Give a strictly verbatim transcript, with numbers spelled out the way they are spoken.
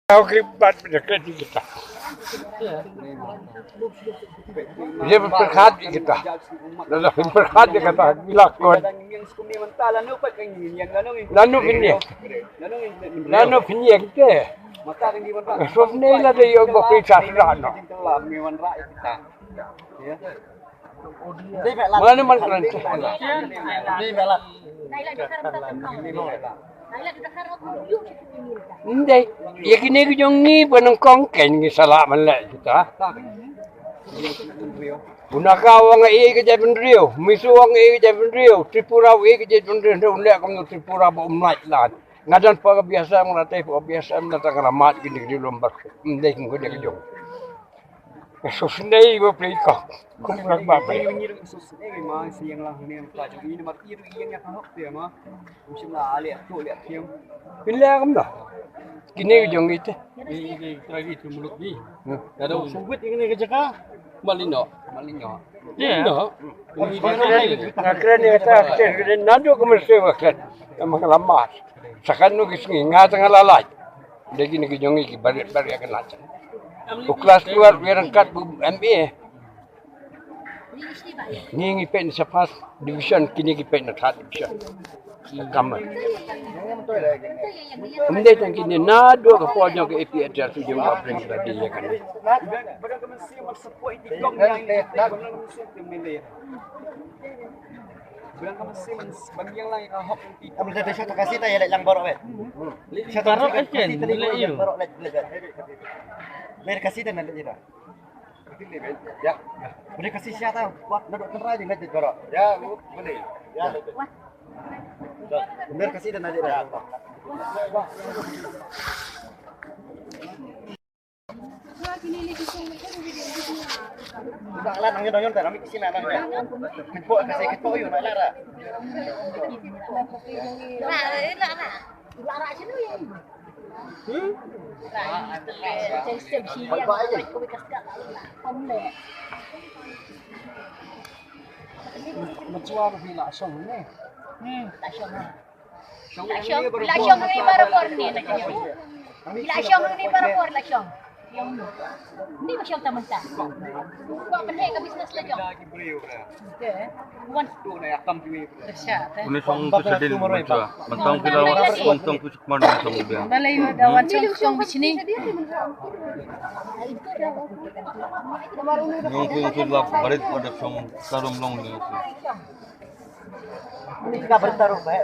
Kau ki bat benda ke di kita. Dia berkat di kita. Dah berkat di kita. Gila kon. Lanu pini. Lanu pini kita. Sop ni lah dia yang bok kita sudah no. Mane man kren. Ndai, ïa kine ki jong ngi ba nyngkong ken ngi sa lah man leh kita. U Naga u ong ïa ka jaitbynriew, Mizo u ong ïa ka jaitbynriew, Tripura u ong ïa ka jaitbynriew, u leh kum u Tripura ba um lait lad. Nga don pa ka B S M, nga la tei pa ka B S M, nga tang ka la mad kine ki lum bad. Ndai kum ka dei ka jong. Ka sosnei ba plei ka. Kum ka ba plei. Pynleh kam da. Kine ki jong ite. Malino. Malino. Nga kren ïa kata, kren naduh ka mynstep ba kren. Ka ma ka la mad. Sa katno ki sngi nga tang nga la lait. Dei kine ki jong ngi ki barit barit ka na. U klas twelve u ïa ryngkat bad u M A. Ngi ngi peit na sa first division, kine ki peit na third division. Ka kam. Ym dei tang kine, naduh ka por jong ka A P H L C jong ka Bring ka dei ïa kane. Am da da shot Khasi ta ïa leit lang baroh wei. Shot Khasi ta ïa leit lang baroh, leit, leit, leit. Leit Khasi ta na leit ïa. Boleh Khasi shot ta. Wah, nadok tynrai leit baroh. Ya, boleh. Ya, leit. Boleh Khasi ta na leit. Ba la nang nyon nyon ta, nang mih sini nang nyon. Kepok kasi kepok yuk, nak lara. Lara, lara. Lara sini yuk. Hmm? Lara, lara. Jadi setiap sini yang kau, kau kasih kat lalu lah. Pemlek. Mencuat phi la shong ni. Hmm, la shong. La shong, la shong ni baroh por ni na kanya. La shong ni baroh por la shong. Yang ni. Ni ba shong ta mynta. Ko pynheh ka business la shong. Okey. Wan. Uni song tu sedil mynta. Mentang pila wa song song tu sekman song biang. Balai da wan song song bishni. Nong song tu la barit pada song sarum long ni. Ka bertaruh baik